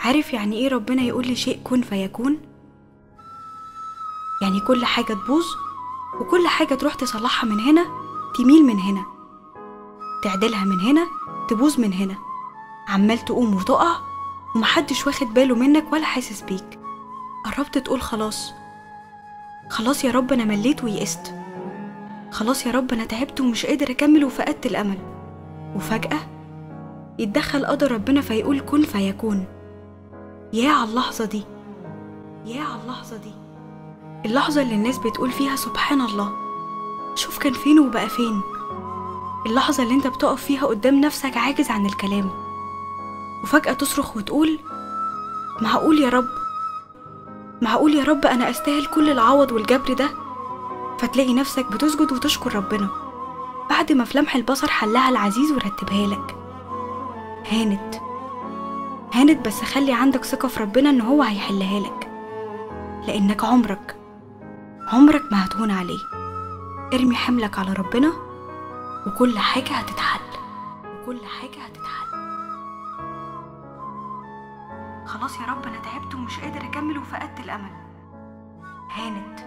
عارف يعني ايه ربنا يقول لي شيء كن فيكون؟ يعني كل حاجة تبوظ وكل حاجة تروح تصلحها من هنا تميل من هنا، تعدلها من هنا تبوظ من هنا، عمال تقوم وتقع ومحدش واخد باله منك ولا حاسس بيك. قربت تقول خلاص خلاص يا رب انا مليت ويئست، خلاص يا رب انا تعبت ومش قادر اكمل وفقدت الامل. وفجأة يتدخل قدر ربنا فيقول كن فيكون. يا على اللحظة دي، يا على اللحظة دي، اللحظة اللي الناس بتقول فيها سبحان الله، شوف كان فين وبقى فين. اللحظة اللي انت بتقف فيها قدام نفسك عاجز عن الكلام، وفجأة تصرخ وتقول معقول يا رب، معقول يا رب أنا أستاهل كل العوض والجبر ده؟ فتلاقي نفسك بتسجد وتشكر ربنا بعد ما في لمح البصر حلها العزيز ورتبها لك. هانت هانت، بس خلي عندك ثقة في ربنا إن هو هيحلها لك، لأنك عمرك عمرك ما هتهون عليه. ارمي حملك على ربنا وكل حاجة هتتحل، وكل حاجة هتتحل. خلاص يا رب أنا تعبت ومش قادر أكمل وفقدت الأمل. هانت.